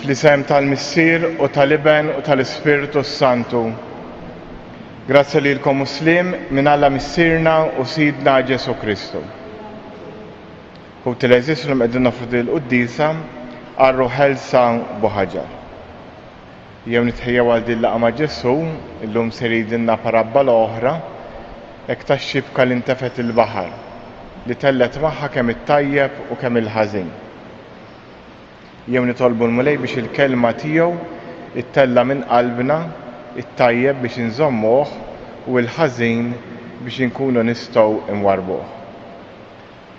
Fl-isem tal-Missier u tal-Iben u tal-Ispirtu s-Santu. Grazzja lilkom u sliem minn Alla Missierna u Sidna Ġesù Kristu. Ħuti l-għeżież illum qegħdin noffru din il-quddiesa għal ruħ Elsa Buħaġar. Jew nitħejjew għal din laqgħa ma' Ġesù, illum ser jgħidilna parabbola oħra, hekk tax-xibka li ntefgħet il-baħar, li tellgħet magħha kemm it-tajjeb u kemm il-ħażin. Jew nitolbu l-Mulej biex il-kelma tiegħu ttella' minn qalbna t-tajjeb biex inżommuh u l-ħażin biex inkunu nistgħu nwarrbuh.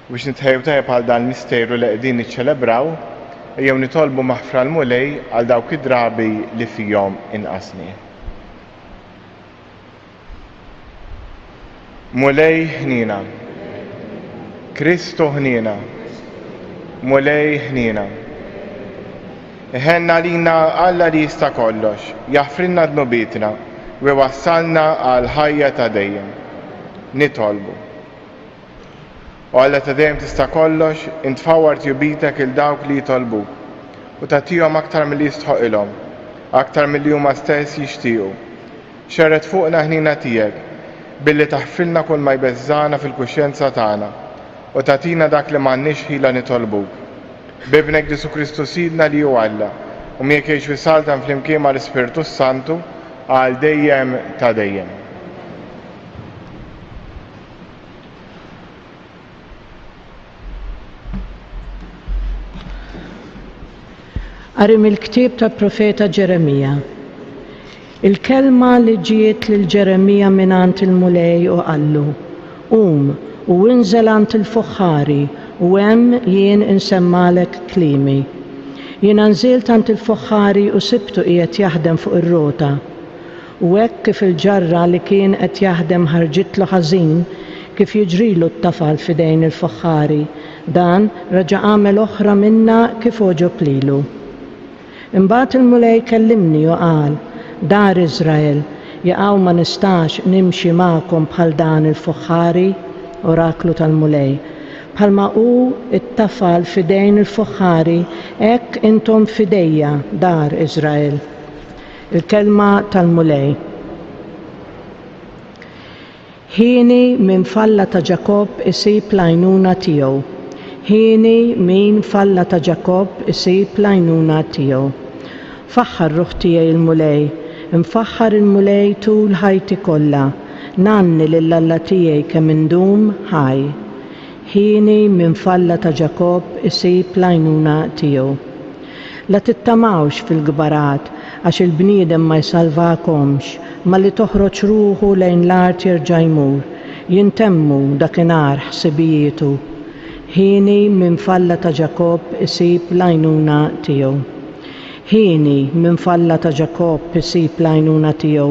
U biex nitħejjew tajjeb għal dan l-misteru li qegħdin niċċelebraw, ejjew nitolbu maħfra l-Mulej għal dawk id-drabi li fihom inqasni. Mulej ħniena. Kristu ħniena. Mulej ħniena. Iħenn għalina Alla li jista' kollox, jaħfrilna dnubietna u jwassalna għall-ħajja ta' dejjem. Nitolbu. O Alla ta' dejjem tista' kollox, int tfawwar tjubitek 'il dawk li jitolbuk, u tagħtihom aktar milli jistħoqilhom, aktar milli huma stess jixtiequ. Xerred fuqna l-ħniena tiegħek, billi taħfrilna kull ma jbeżżagħna fil-kuxjenza tagħna, u tagħtina dak li m'għandniex ħila nitolbuk. B'Ibnek Ġesù Kristu Sidna li hu Alla, u miegħek jgħix u jsaltan flimkien mal-Ispirtu s-Santu, għal dejjem ta' dejjem. Qari mill-ktieb tal-profeta Ġeremija. Il-kelma li ġiet lil Ġeremija mingħand il-Mulej u qallu, Qum u inżel għand il-fuħħari u hemm jien insemmagħlek kliemi. Jiena nżilt għand il-fuħħari u sibtu qiegħed jaħdem fuq ir-rota. U hekk kif il-ġarra li kien qed jaħdem ħarġitlu ħażin, kif jiġrilu t-tafal f'idejn il-fuħħari, dan reġa' għamel oħra minnha kif għoġob lilu. Imbagħad il-Mulej kellimni u qal, Dar Iżrael, jaqaw ma nistax nimxi magħkom bħal dan il-fuħħari? Oraklu tal-Mulej. Bħalma hu t-tafal f'idejn il-fuħħari, hekk intom f'idejja, dar Iżrael. Il-Kelma tal-Mulej. Hieni min f'Alla ta' Ġakobb isib l-għajnuna tiegħu. Hieni min f'Alla ta' Ġakobb isib l-għajnuna tiegħu. Faħħar ruħ tiegħi il-Mulej, infaħħar il-Mulej tul ħajti kollha, ngħanni lil Alla tiegħi kemm indum ħaj. Hieni min f'Alla ta' Ġakobb isib l-għajnuna tiegħu. La tittamawx fil-kbarat, għax il-bniedem ma jsalvakomx, malli toħroġ ruħu lejn l-art jerġa' jmur, jintemmu dakinhar ħsibijietu. Hieni min f'Alla ta' Ġakobb isib l-għajnuna tiegħu. Hieni min f'Alla ta' Ġakobb isib l-għajnuna tiegħu,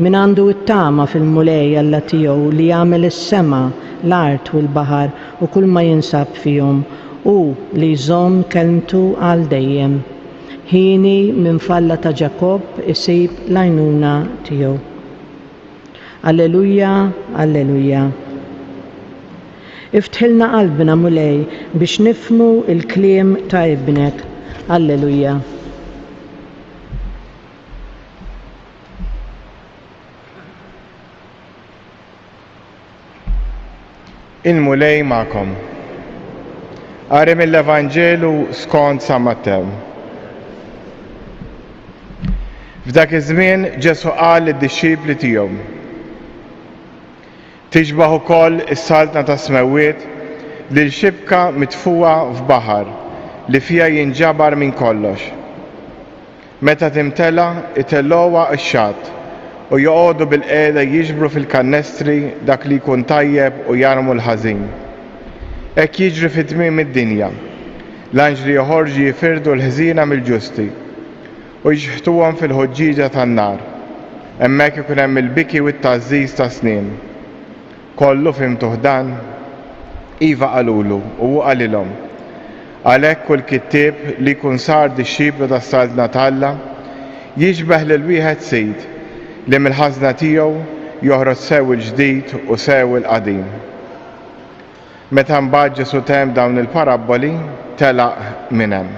min għandu t-tama fil-Mulej Alla tiegħu li għamel is-sema, l-art u l-baħar u kulma jinsab fihom, Hu li jżomm kelmtu għal dejjem. Hieni min f'Alla ta' Ġakobb isib l-għajnuna tiegħu. Alleluja, Alleluja. Iftħilna qalbna, Mulej, biex nifhmu l-kliem ta' Ibnek. Alleluja. Il-Mulej magħkom. Qari mill-Evanġelu skont San Mattew. F'dak iż-żmien Ġesù qal lid-dixxipli tiegħu: Tixbah ukoll is-saltna tas-smewwiet lil xibka mitfugħa f'baħar li fiha jinġabar minn kollox. Meta timtela, itellgħuha x-xatt u joqogħdu bilqiegħda jiġbru fil-kannestri dak li jkun tajjeb u jarmu l-ħażin. Hekk jiġri fi tmiem id-dinja. L-anġli joħorġu jifirdu l-ħżiena mill-ġusti u jxħtuhom fil-ħuġġieġa tan-nar. Hemmhekk ikun hemm il-biki u t-tgħażżiż tas-snien. Kollu fhimtuh dan? Iva qalulu, u hu qalilhom, Għalhekk kull kittieb li jkun sar dixxiplu tas-Saltna t'Alla jixbeh lil wieħed sid li mill-ħażna tiegħu joħroġ sew il-ġdid u sew il-qadim. Meta mbagħad Ġesù temm dawn il-parabboli, telaq minn hemm.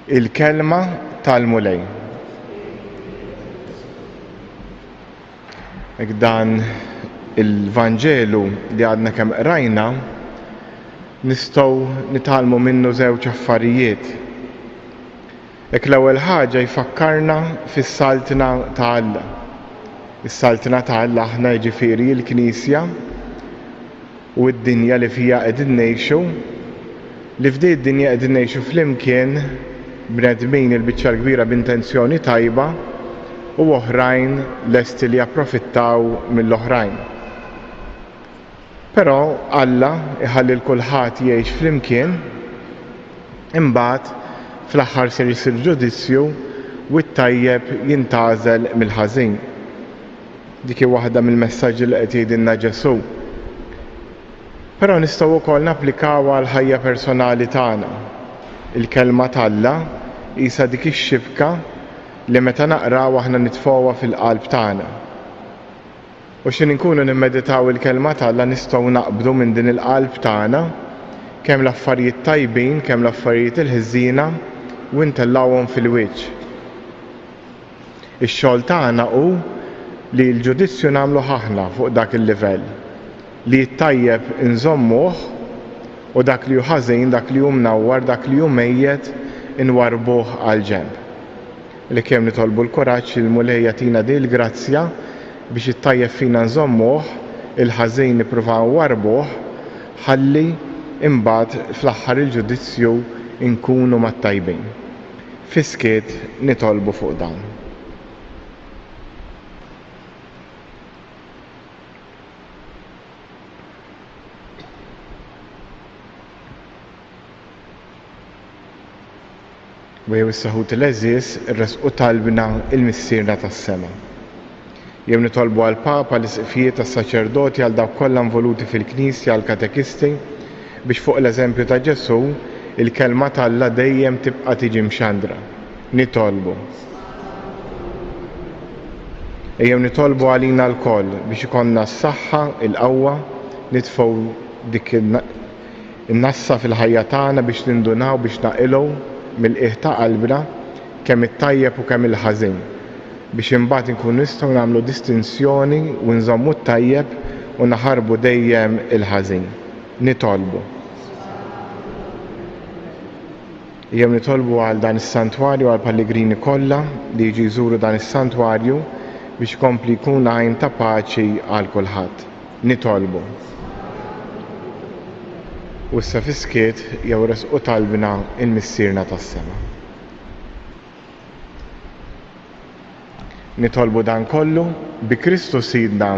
Il-Kelma tal-Mulej. Hekk dan il-Vanġelu li għadna kemm qrajna nistgħu nitgħallmu minnu żewġ affarijiet. Hekk l-ewwel ħaġa jfakkarna fis-Saltna ta' Alla. Is-Saltna ta' Alla aħna jiġifieri l-Knisja u d-dinja li fiha qegħdin ngħixu, li f'din id-dinja qegħdin ngħixu flimkien bnedmin il-biċċa l-kbira b'intenzjoni tajba u oħrajn lesti li japprofittaw mill-oħrajn. Però Alla jħalli 'l kulħadd jgħix flimkien, imbagħad fl-aħħar ser isir ġudizzju u t-tajjeb jintgħażel mill-ħażin. Dik hi waħda mill-messaġġi li qed jgħidilna Ġesù. Però nistgħu wkoll napplikawha għall-ħajja personali tagħna. Il-Kelma t'Alla qisha dik ix-xibka li meta naqraw aħna nitfgħuha fil-qalb tagħna. U x'ħin inkunu nimmeditaw il-Kelma t'Alla nistgħu naqbdu minn din il-qalb tagħna kemm l-affarijiet tajbin, kemm l-affarijiet il-ħżiena u ntellgħuhom fil-wiċċ. Ix-xogħol tagħna hu li l-ġudizzju nagħmluh aħna fuq dak il-livell, li t-tajjeb inżommuh u dak li hu ħażin, dak li hu mnawwar, dak li hu mejjet inwarrbuh għall-ġenb. Għalhekk ejjew nitolbu l-kuraġġ li l-Mulej jagħtina din il-grazzja biex it-tajjeb fina nżommuh, il-ħażin nippruvaw nwarrbuh ħalli imbagħad fl-aħħar il-ġudizzju nkunu mat-tajbin. Fis-skiet nitolbu fuq dan. U jew issa ħuti l-għeżież irressqu talbna 'l Missierna tas-sema. Jew nitolbu għall-Papa, għall-Isqfijiet, għas-saċerdoti, għal dawk kollha involuti fil-Knisja, għall-katekisti, biex fuq l-eżempju ta' Ġesù, il-Kelma t'Alla dejjem tibqa' tiġi mxandra. Nitolbu. Ejjew nitolbu għalina lkoll biex ikollna s-saħħa, il-qawwa, nitfgħu dik in-nassa fil-ħajja tagħna biex nindunaw biex naqilgħu mill-qiegħ ta' qalbna kemm it-tajjeb u kemm il-ħażin, biex imbagħad inkunu nistgħu nagħmlu distinzjoni u nżommu t-tajjeb u naħarbu dejjem il-ħażin. Nitolbu. Ejjew nitolbu għal dan is-santwarju għall-pallegrini kollha li jiġu jżuru dan is-santwarju biex ikompli jkun għajn ta' paċi għal kulħadd. Nitolbu. U issa fis-skiet jew resqu talbna il-Missierna tas-sema. Nitolbu dan kollu bi Kristu Sidna.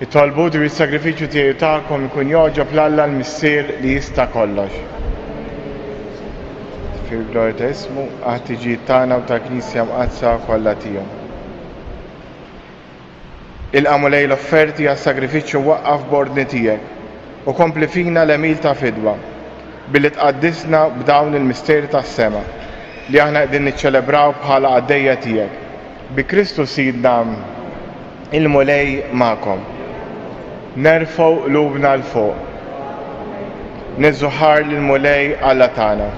Itolbu li s-sagrifiċċju tiegħi u tagħkom ikun jogħġob 'l Alla l-Missier li jista' kollox. Fil-glorja ta' ismu, għat-tiġid tagħna u tal-Knisja Mqaddsa kollha tiegħu. Ilqa' Mulej l-offerti għas-sagrifiċċju mwaqqaf b'ordni tiegħek, u kompli fina l-għemil ta' fidwa, billi tqaddisna b'dawn il-misteri tas-sema, li aħna qegħdin niċċelebraw bħala qaddejja tiegħek. Bi Kristu Sidna. Il-Mulej magħkom. Nerfgħu qlubna 'l fuq. Niżżu ħajr lill-Mulej Alla tagħna.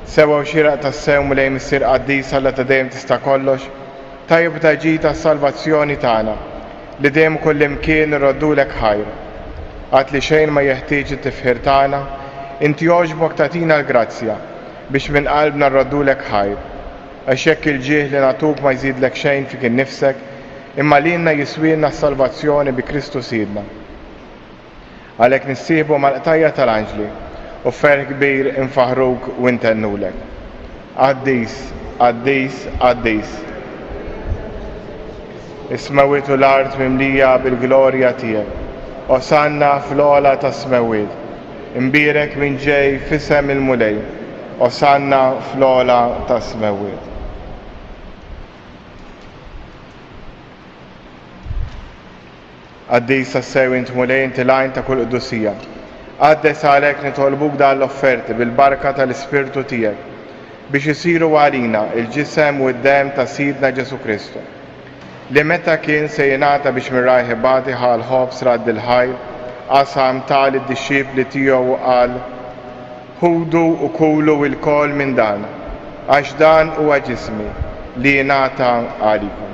Sewwa u xieraq tassew, Mulej Missier Qaddis, Alla ta' dejjem tista' kollox, tajjeb u ta' ġid għas-salvazzjoni tagħna, li dejjem u kullimkien irroddulek ħajr. Għad li xejn ma jeħtieġ it-tifħir tagħna, inti għoġbok tagħtina l-grazzja biex minn qalbna rroddulek ħajr. Għax jekk il-ġieħ li nagħtuk ma jżidlek xejn fik innifsek, imma lilna jiswielna s-salvazzjoni bi Kristu Sidna. Għalhekk nissieħbu mal-qtajja' tal-anġli u b'ferħ kbir infaħħruk u ntennulek. Qaddis, qaddis, qaddis. Is-smewwiet u l-art mimlija bil-glorja tiegħek. Osanna fl-ogħla tas-smewwiet. Imbierek min ġej f'isem il-Mulej. Osanna fl-ogħla tas-smewwiet. Qaddis tassew int Mulej, inti l-għajn ta' kull qdusija. Qaddes għalhekk nitolbuk dan l-offerti bil-barka tal-Ispirtu tiegħek, biex isiru għalina l-ġisem u d-demm ta' Sidna Ġesù Kristu, li meta kien se jingħata biex minn rajh ibati ħa l-ħobż radd il-ħajr, qasam, ta lid-dixxipli tiegħu u qal, Ħudu u kulu ilkoll minn dan, għax dan huwa ġismi li jingħata għalikom.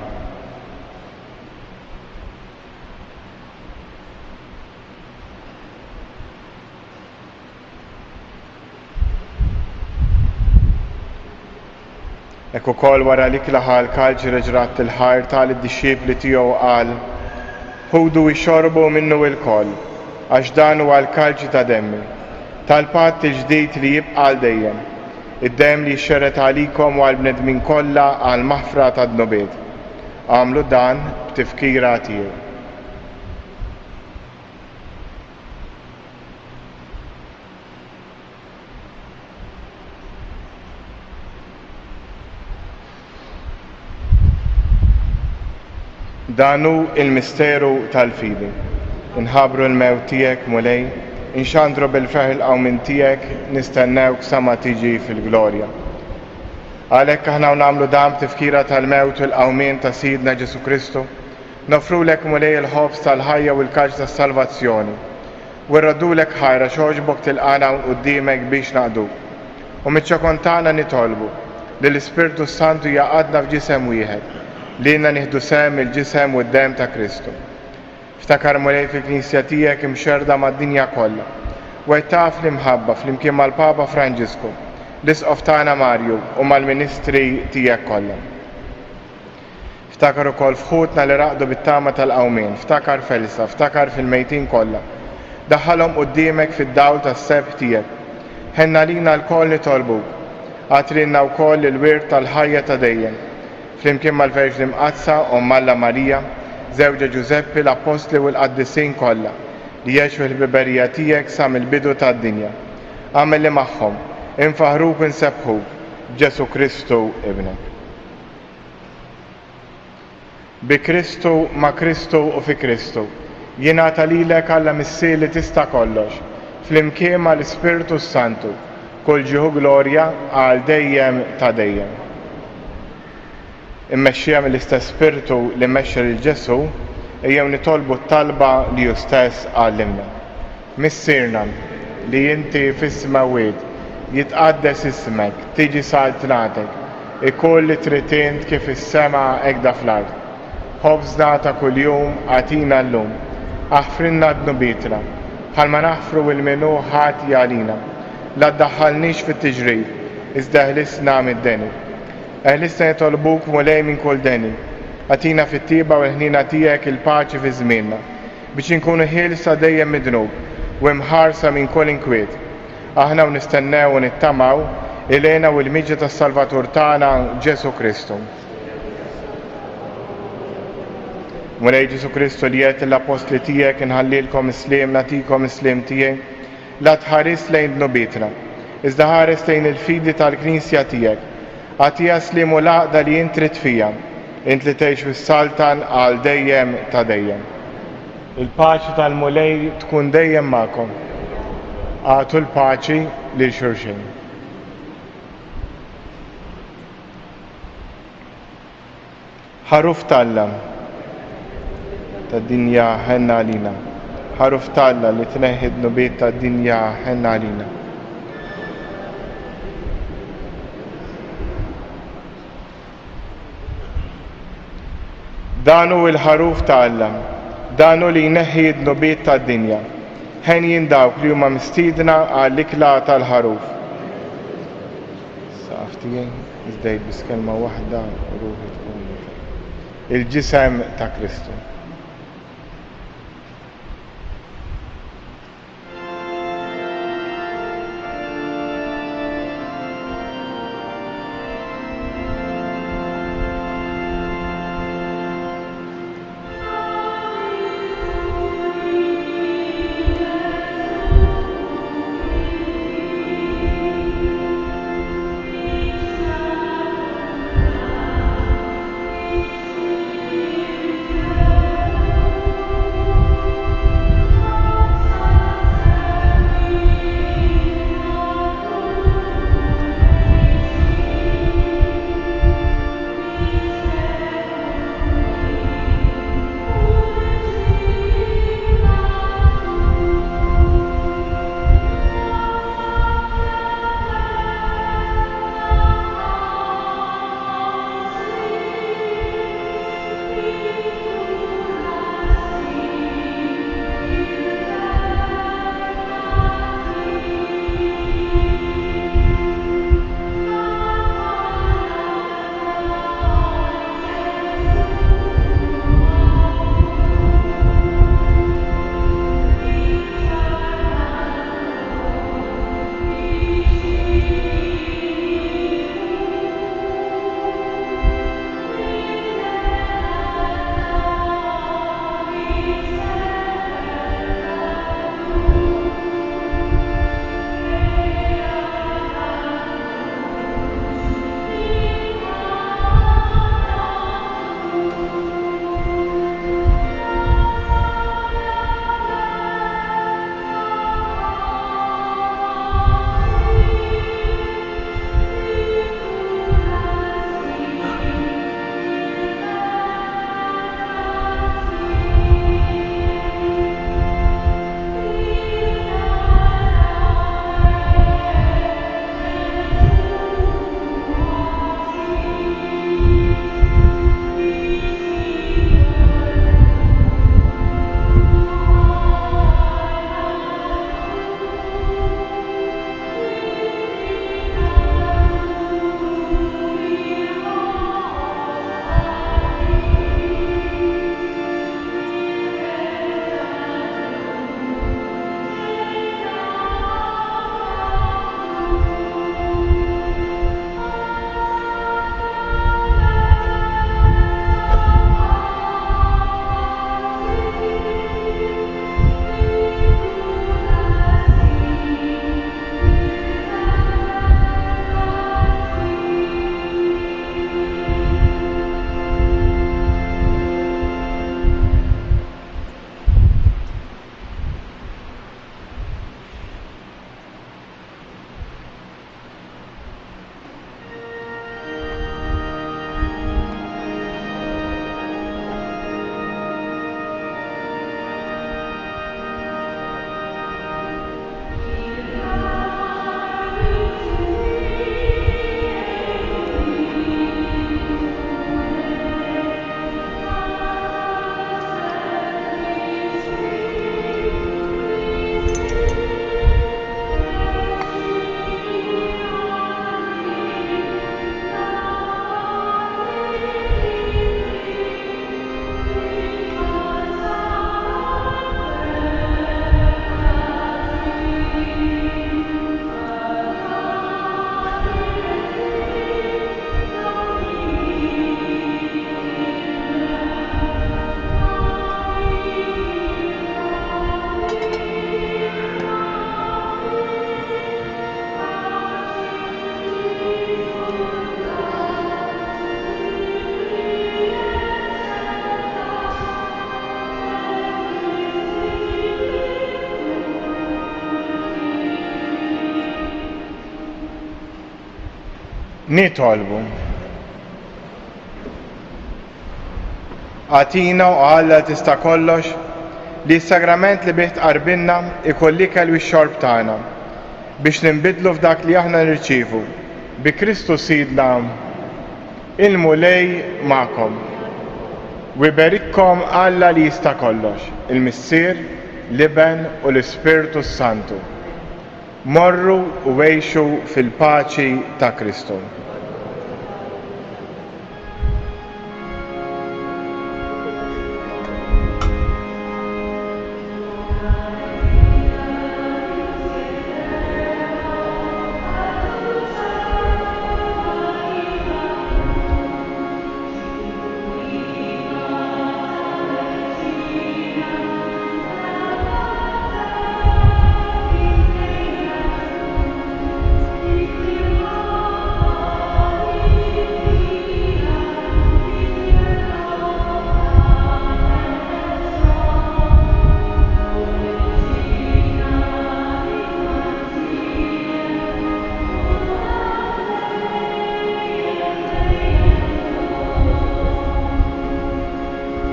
Hekk ukoll wara l-ikla ħa l-kalċi reġa' radd il-ħajr ta lid-dixxipli tiegħu u qal, Ħudu ixorbu minnu ilkoll, għax dan huwa l-kalċi ta' demmi, tal-patt il-ġdid li jibqa' għal dejjem, id-demm li jixxerred għalikom u għall-bnedmin kollha għall-maħfra tad-dnubiet. Agħmlu dan b'tifkira tiegħi. Dan hu l-misteru tal-fidi. Inħabbru l-mewt tiegħek, Mulej, inxandru bil-ferħ il-qawmien tiegħek, nistennewk sa ma tiġi fil-glorja. Għalhekk aħna u nagħmlu dan b'tifkira tal-mewt u l-qawmien ta' Sidna Ġesù Kristu, noffrulek Mulej il-ħobż tal-ħajja u l-kalċ tas-salvazzjoni, u rroddulek ħajr għax għoġbok tilqagħna hawn quddiemek biex naqduk. U miċ-ċokon tagħna nitolbu li l-Ispirtu s-Santu jgħaqqadna f'ġisem wieħed, lilna nieħdu sehem mill-ġisem u d-demm ta' Kristu. Ftakar Mulej fil-Knisja tiegħek imxerrda mad-dinja kollha. Wettaqha fl-imħabba flimkien mal-Papa Franġisku, l-Isqof tagħna Marju u mal-ministri tiegħek kollha. Ftakar ukoll f'ħutna li raqdu bit-tama tal-qawmien, ftakar f'Elsa, ftakar fil-mejtin kollha. Daħħalhom quddiemek fid-dawl tas-sebħ tiegħek. Ħenn għalina lkoll nitolbuk. Agħti lilna wkoll il-wirt tal-ħajja ta' dejjem. Flimkien mal-Verġni Mqaddsa, Omm Alla Marija, żewġha Ġużeppi, l-Appostli u l-qaddisin kollha, li għexu l-ħbiberija tiegħek sa mill-bidu tad-dinja. Agħmel li magħhom, infaħħruk u nsebbħuk, b'Ġesù Kristu, Ibnek. Bi Kristu, ma' Kristu u fi Kristu, jingħata lilek Alla Missier li tista' kollox, flimkien ma' l-Ispirtu s-Santu, kull ġieħ u glorja għal dejjem ta' dejjem. Immexxija mill-istess Spirtu li mexxa lil Ġesù, ejjew nitolbu t-talba li hu stess għallimna. Missierna, li inti fis-smewwiet, jitqaddes ismek, tiġi saltnatek, ikun li trid int kif fis-sema hekda fl-art. Ħobżna ta' kuljum agħtina llum. Aħfrilna dnubietna, bħalma naħfru 'l min hu ħati għalina. La ddaħħalniex fit-tiġrib, iżda eħlisna mid-deni. Eħlisna nitolbuk, Mulej, minn kull deni. Agħtina fit-tjieba u l-ħniena tiegħek il-paċi fi żmienna, biex inkunu ħielsa dejjem mid-dnub u imħarsa minn kull inkwiet. Aħna u nistennew u nittamaw il-hena u l-miġja tas-Salvatur tagħna, Ġesù Kristu. Mulej Ġesù Kristu li għedt lill-appostli tiegħek inħallilkom is-sliem nagħtikom is-sliem tiegħi, la tħares lejn dnubietna, iżda ħares lejn il-fidi tal-Knisja tiegħek. Agħtiha s-sliem u l-għaqda li int trid fiha, int li tgħix u ssaltan għal dejjem ta' dejjem. Il-paċi tal-Mulej tkun dejjem magħkom. Agħtu l-paċi lil xulxin. Ħaruf t'Alla tad-dinja ħenn għalina. Ħaruf t'Alla li tneħħi d-dnubiet tad-dinja ħenn għalina. Dan hu l-Ħaruf ta' Alla, dan hu li jneħħi d-dnubiet tad-dinja. Henjin dawk li huma mistiedna għall-ikla tal-Ħaruf. Saqaf tiegħi, iżda għid biss kelma waħda u ruħi tkun Il-ġisem ta' Kristu. Nitolbu. Agħtina, o Alla li tista' kollox, li s-sagrament li bih tqarbinna ikun l-ikel u x-xorb tagħna, biex ninbidlu f'dak li aħna nirċievu. Bi Kristu Sidna. Il-Mulej magħkom. U jberikkom Alla li jista' kollox, il-Missier, l-Iben u l-Ispirtu s-Santu. Morru u għixu fil-paċi ta' Kristu.